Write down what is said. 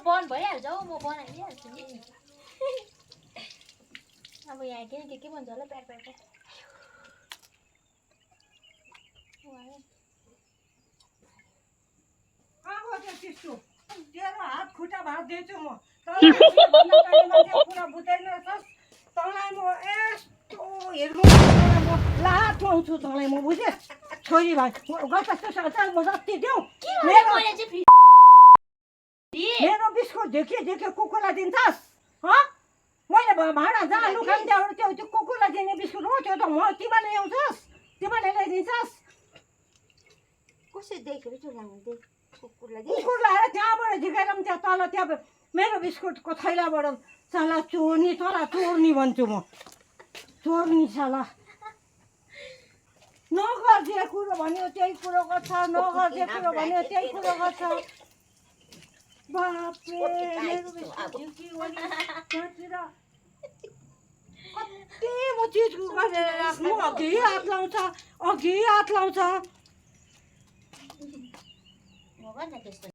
बन्द भइहाल्छ हौ म बनाइदिइहाल्छु नि अब यहाँ के भन्छ होला प्याट प्याट तेरो हात खुट्टा भात दिन्छु म कुरा बुझ्दैन तँलाई म यस्तो हेर्नु म लात लाउँछु तँलाई म बुझेँ छोरी भाइ म जति देऊ मेरो बिस्कुट देख्यो देख्यो कुकुरलाई दिन्छस् मैले भाँडा जहाँ लुकाइ त्यहाँबाट त्यो कुकुरलाई दिने बिस्कुट हो त्यो त म तिमीले ल्याउँछस् तिमीले ल्याइदिन्छस् कसरी देखेर चुलाउने कुकुरलाई कुकुर लगाएर त्यहाँबाट झिकाएर पनि त्यहाँ तल त्यहाँ मेरो बिस्कुटको थैलाबाट साला चोर्नी तल चोर्नी भन्छु म चोर्नी साला नगर्जे कुरो भन्यो त्यही कुरो गर्छ नगर्जे कुरो भन्यो त्यही कुरो गर्छ बापरे मेरो बिस्कुट त्यहाँतिर कति म चिज गरेर राख्नु अघि हात लाउँछ